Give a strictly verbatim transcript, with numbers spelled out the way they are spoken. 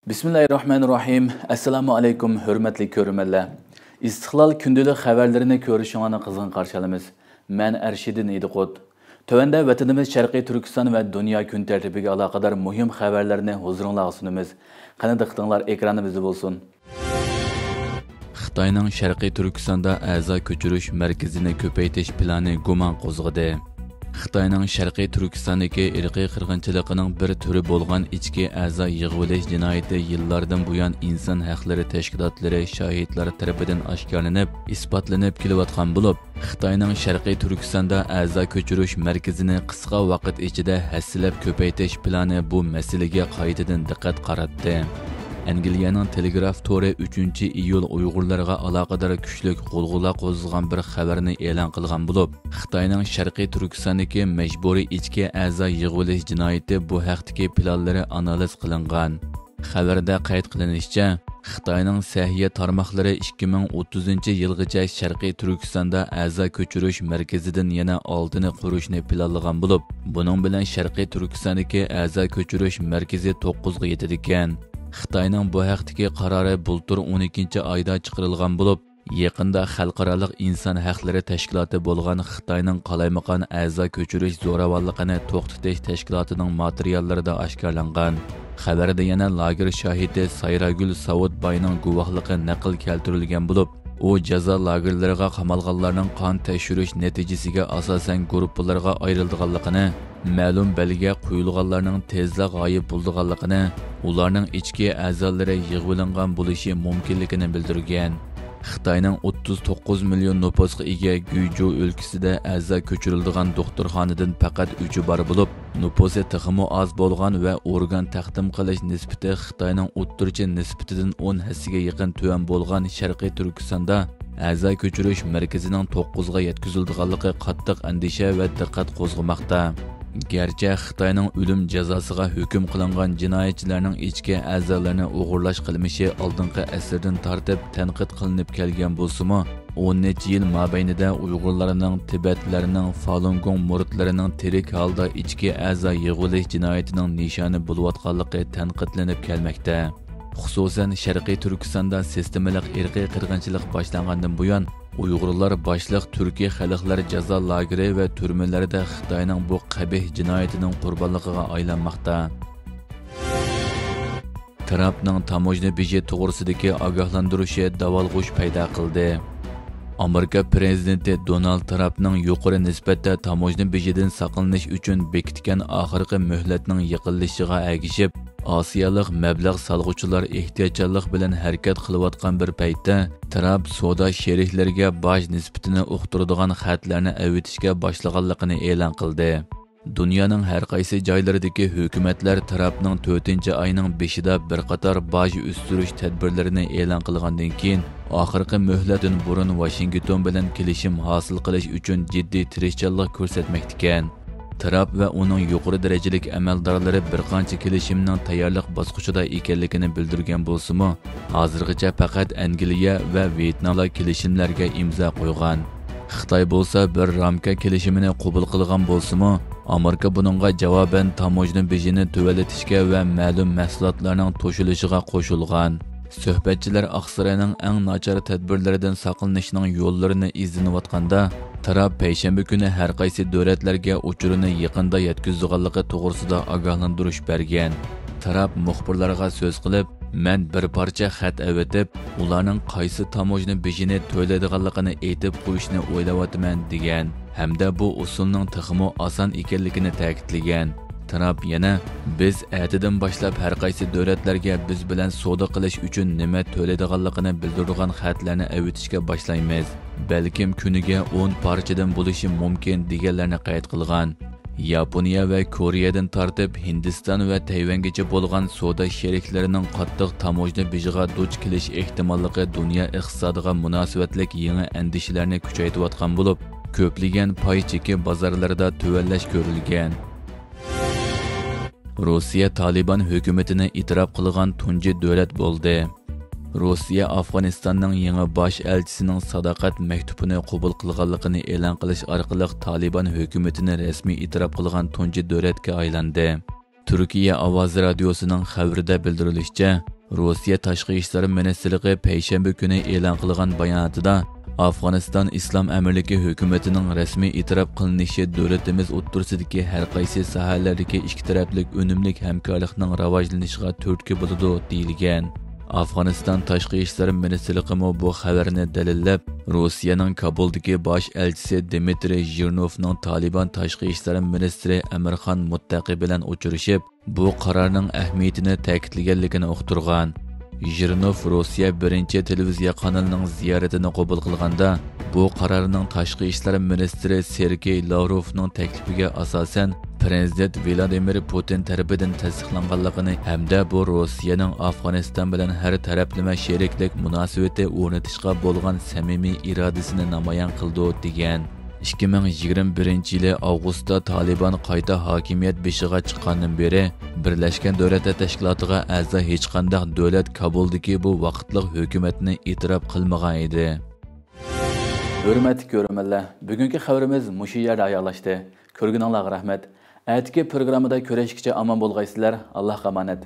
بىسمىللاھىررەھمانىررەھىم. ئەسسالامۇ ئەلەيكۇم، ھۆرمەتلىك كۆرۈرمەنلەر. ئىستىقلال كۈندىلىك خەۋەرلىرىنى كۆرۈشۈڭلارنى قىزغىن قارشى ئالىمىز. مەن ئەرشىدىن ئىدىقۇت. تۆۋەندە ۋەتىنىمىز شەرقىي تۈركىستان ۋە دۇنيا كۈن تەرتىپىگە ئالاقىدار مۇھىم خەۋەرلەرنى ھۇزۇرۇڭلارغا سۇنىمىز. قېنى، دىققىتىڭلار ئېكرانىمىزدا بولسۇن. خىتاينىڭ شەرقىي تۈركىستاندا ئەزا كۆچۈرۈش مەركىزىنى كۆپەيتىش پىلانى گۇمان قوزغىدى. خىتاينىڭ شەرقىي تۈركىستاندىكى ئىرقىي قىرغىنچىلىقىنىڭ بىر تۈرى بولغان ئىچكى ئەزا يىغىۋېلىش جىنايىتى يىللاردىن بۇيان ئىنسان ھەقلىرى تەشكىلاتلىرى، شاھىتلار تەرىپىدىن ئاشكارىلىنىپ، ئىسپاتلىنىپ كېلىۋاتقان بولۇپ، خىتاينىڭ شەرقىي تۈركىستاندا ئەزا كۆچۈرۈش مەركىزىنى قىسقا ۋاقىت ئىچىدە ھەسسىلەپ كۆپەيتىش پىلانى بۇ مەسىلىگە قايتىدىن دىققەت قاراتتى. ئەنگلىيەنىڭ تېلېگراف تورى ئۈچىنچى ئىيۇل ئۇيغۇرلارغا ئالاقىدار كۈچلۈك غۇلغۇلا قوزغىغان بىر خەۋەرنى ئېلان قىلغان بولۇپ، خىتاينىڭ شەرقىي تۈركىستاندىكى مەجبۇرىي ئىچكى ئەزا يىغىۋېلىش جىنايىتى بۇ ھەقتىكى پىلانلىرى ئانالىز قىلىنغان. خەۋەردە قەيت قىلىنىشىچە، خىتاينىڭ سەھىيە تارماقلىرى ئىككى مىڭ ئوتتۇزىنچى يىلغىچە شەرقىي تۈركىستاندا ئەزا كۆچۈرۈش مەركىزىدىن يەنە ئالتىنى قۇرۇشنى پىلانلىغان بولۇپ، بۇنىڭ بىلەن شەرقىي تۈركىستاندىكى ئەزا كۆچۈرۈش مەركىزى توققۇزغا يېتىدىكەن. خىتاينىڭ بۇ ھەقتىكى قارارى بۇلتۇر ئون ئىككىنچى ئايدا چىقىرىلغان بولۇپ، يېقىندا خەلقئارالىق ئىنسان ھەقلىرى تەشكىلاتى بولغان خىتاينىڭ قالايمىقان ئەزا كۆچۈرۈش زوراۋانلىقىنى توختىتىش تەشكىلاتىنىڭ ماتېرىياللىرىدا ئاشكارىلانغان. خەۋەردە يەنە لاگېر شاھىتى سايراگۈل ساۋۇت باينىڭ گۇۋاھلىقى نەقىل كەلتۈرۈلگەن بولۇپ، ئۇ جازا لاگېرلىرىغا قامالغانلارنىڭ قان تەكشۈرۈش نەتىجىسىگە ئاساسەن گۇرۇپپىلارغا ئايرىلىدىغانلىقىنى، مەلۇم بەلگە قويۇلغانلارنىڭ تېزلا غايىب بولىدىغانلىقىنى، ئۇلارنىڭ ئىچكى ئەزالىرى يىغىۋېلىنغان بولۇشى مۇمكىنلىكىنى بىلدۈرگەن. خىتاينىڭ ئوتتۇز توققۇز مىليون نوپۇسقا ئىگە گۇيجۇ ئۆلكىسىدە ئەزا كۆچۈرۈلىدىغان دوختۇرخانىدىن پەقەت ئۈچى بار بولۇپ، نوپۇسى تېخىمۇ ئاز بولغان ۋە ئورگان تەقدىم قىلىش نىسبىتى خىتاينىڭ ئوتتۇرىچە نىسبىتىدىن ئون ھەسسىگە يېقىن تۆۋەن بولغان شەرقىي تۈركىستاندا ئەزا كۆچۈرۈش مەركىزىنىڭ توققۇزغا يەتكۈزۈلىدىغانلىقى قاتتىق ئەندىشە ۋە دىققەت قوزغىماقتا. گەرچە خىتاينىڭ ئۆلۈم جازاسىغا ھۆكۈم قىلىنغان جىنايەتچىلەرنىڭ ئىچكى ئەزالىرىنى ئوغرىلاش قىلمىشى ئالدىنقى ئەسىردىن تارتىپ تەنقىد قىلىنىپ كەلگەن بولسىمۇ، ئون نەچچە يىل مابەينىدە ئۇيغۇرلارنىڭ، تىبەتلەرنىڭ، فالۇنگوڭ مۇرىتلىرىنىڭ تىرىك ھالدا ئىچكى ئەزا يىغىۋېلىش جىنايىتىنىڭ نىشانى بولۇۋاتقانلىقى تەنقىدلىنىپ كەلمەكتە. خۇسۇسەن، شەرقىي تۈركىستاندا سىستېمىلىق ئىرقىي قىرغىنچىلىق باشلانغاندىن بۇيان، ئۇيغۇرلار باشلىق تۈركىي خەلقلەر جازا لاگېرى ۋە تۈرمىلەردە خىتاينىڭ بۇ قەبىھ جىنايىتىنىڭ قۇربانلىقىغا ئايلانماقتا. ترامپنىڭ تاموژنا بېجى توغرىسىدىكى ئاگاھلاندۇرۇشى داۋالغۇش پەيدا قىلدى. ئامېرىكا پىرېزىدېنتى دونالد ترامپنىڭ يۇقىرى نىسبەتتە تاموژنا بېجىدىن ساقلىنىش ئۈچۈن بېكىتكەن ئاخىرقى مۆھلەتنىڭ يېقىنلىشىشىغا ئەگىشىپ، ئاسىيالىق مەبلەغ سالغۇچىلار ئېھتىياتچانلىق بىلەن ھەرىكەت قىلىۋاتقان بىر پەيتتە، ترامپ سودا شېرىكلىرىگە باج نىسبىتىنى ئۇقتۇرىدىغان خەتلەرنى ئەۋېتىشكە باشلىغانلىقىنى ئېلان قىلدى. دۇنيانىڭ ھەر قايسى جايلىرىدىكى ھۆكۈمەتلەر ترامپنىڭ تۆتىنچى ئاينىڭ بېشىدا بىر قاتار باج ئۆستۈرۈش تەدبىرلىرىنى ئېلان قىلغاندىن كېيىن، ئاخىرقى مۆھلەتتىن بۇرۇن ۋاشىنگتون بىلەن كېلىشىم ھاسىل قىلىش ئۈچۈن جىددىي تىرىشچانلىق كۆرسەتمەكتىكەن. ترامپ ۋە ئۇنىڭ يۇقىرى دەرىجىلىك ئەمەلدارلىرى بىر قانچە كېلىشىمنىڭ تەييارلىق باسقۇچىدا ئىكەنلىكىنى بىلدۈرگەن بولسىمۇ، ھازىرغىچە پەقەت ئەنگلىيە ۋە ۋيېتناملا كېلىشىملەرگە ئىمزا قويغان. خىتاي بولسا بىر رامكا كېلىشىمىنى قوبۇل قىلغان بولسىمۇ، ئامېرىكا بۇنىڭغا جاۋابەن تاموژنا بېجىنى تۆۋەنلىتىشكە ۋە مەلۇم مەھسۇلاتلارنىڭ توشۇلۇشىغا قوشۇلغان. سۆھبەتچىلەر ئاقساراينىڭ ئەڭ ناچار تەدبىرلىرىدىن ساقلىنىشنىڭ يوللىرىنى ئىزدىنىۋاتقاندا، ترامپ پەيشەنبە كۈنى ھەر قايسى دۆلەتلەرگە ئۇچۇرىنى يېقىندا يەتكۈزىدىغانلىقى توغرىسىدا ئاگاھلاندۇرۇش بەرگەن. ترامپ مۇخبىرلارغا سۆز قىلىپ، مەن بىر پارچە خەت ئەۋېتىپ، ئۇلارنىڭ قايسى تاموژنا بېجىنى تۆلەيدىغانلىقىنى ئېيتىپ قويۇشنى ئويلاۋاتىمەن، دېگەن ھەمدە بۇ ئۇسۇلنىڭ تېخىمۇ ئاسان ئىكەنلىكىنى تەكىتلىگەن. ترامپ يەنە، بىز ئەتىدىن باشلاپ ھەر قايسى دۆلەتلەرگە بىز بىلەن سودا قىلىش ئۈچۈن نېمە تۆلەيدىغانلىقىنى بىلدۈرىدىغان خەتلەرنى ئەۋېتىشكە باشلايمىز. بەلكىم كۈنىگە ئون پارچىدىن بولۇشى مۇمكىن، دېگەنلەرنى قەيت قىلغان. ياپونىيە ۋە كورېيەدىن تارتىپ ھىندىستان ۋە تەيۋەنگىچە بولغان سودا شېرىكلىرىنىڭ قاتتىق تاموژنا بېجىغا دۇچ كېلىش ئېھتىماللىقى دۇنيا ئىقتىسادىغا مۇناسىۋەتلىك يېڭى ئەندىشىلەرنى كۈچەيتىۋاتقان بولۇپ، كۆپلىگەن پاي چېكى بازارلىرىدا تۆۋەنلەش كۆرۈلگەن. روسىيە تالىبان ھۆكۈمىتىنى ئېتىراپ قىلغان تۇنجى دۆلەت بولدى. روسىيە ئافغانىستاننىڭ يېڭى باش ئەلچىسىنىڭ ساداقەت مەكتۇپىنى قوبۇل قىلغانلىقىنى ئېلان قىلىش ئارقىلىق تالىبان ھۆكۈمىتىنى رەسمىي ئېتىراپ قىلغان تۇنجى دۆلەتكە ئايلاندى. تۈركىيە ئاۋازى رادىيوسىنىڭ خەۋىرىدە بىلدۈرۈلۈشىچە، روسىيە تاشقى ئىشلار مىنىستىرلىقى پەيشەنبە كۈنى ئېلان قىلغان باياناتىدا، ئافغانىستان ئىسلام ئەمىرلىكى ھۆكۈمىتىنىڭ رەسمىي ئېتىراپ قىلىنىشى دۆلىتىمىز ئوتتۇرىسىدىكى ھەر قايسى ساھەلەردىكى ئىككى تەرەپلىك ئۈنۈملۈك ھەمكارلىقنىڭ راۋاجلىنىشىغا تۈرتكە بولىدۇ، دېيىلگەن. ئافغانىستان تاشقى ئىشلار مىنىستىرلىقىمۇ بۇ خەۋەرنى دەلىللەپ، روسىيەنىڭ كابۇلدىكى باش ئەلچىسى دىمىترىي ژىرنوفنىڭ تالىبان تاشقى ئىشلار مىنىستىرى ئەمىرخان مۇتتەقى بىلەن ئۇچرىشىپ، بۇ قارارنىڭ ئەھمىيىتىنى تەكىتلىگەنلىكىنى ئۇقتۇرغان. ژىرنوف روسىيە بىرىنچى تېلېۋىزىيە قانىلىنىڭ زىيارىتىنى قوبۇل قىلغاندا، بۇ قارارنىڭ تاشقى ئىشلار مىنىستىرى سېرگېي لاۋروفنىڭ تەكلىپىگە ئاساسەن، پىرېزىدېنت ۋلادىمىر پۇتىن تەرىپىدىن تەستىقلانغانلىقىنى ھەمدە بۇ روسىيەنىڭ ئافغانىستان بىلەن ھەر تەرەپلىمە شېرىكلىك مۇناسىۋىتى ئورنىتىشقا بولغان سەمىمىي ئىرادىسىنى نامايان قىلىدۇ، دېگەن. ئىككى مىڭ يىگىرمە بىرىنچى يىلى ئاۋغۇستتا تالىبان قايتا ھاكىمىيەت بېشىغا چىققاندىن بېرى، بىرلەشكەن دۆلەتلەر تەشكىلاتىغا ئەزا ھېچقانداق دۆلەت كابۇلدىكى بۇ ۋاقىتلىق ھۆكۈمەتنى ئېتىراپ قىلمىغان ئىدى. ھۆرمەتلىك كۆرۈرمەنلەر، بۈگۈنكى خەۋىرىمىز مۇشۇ يەردە ئاياغلاشتى. كۆرگىنىڭلارغا رەھمەت. ئەتىكى پروگراممىدا كۆرۈشكىچە ئامان بولغايسىلەر. ئاللاھقا ئامانەت.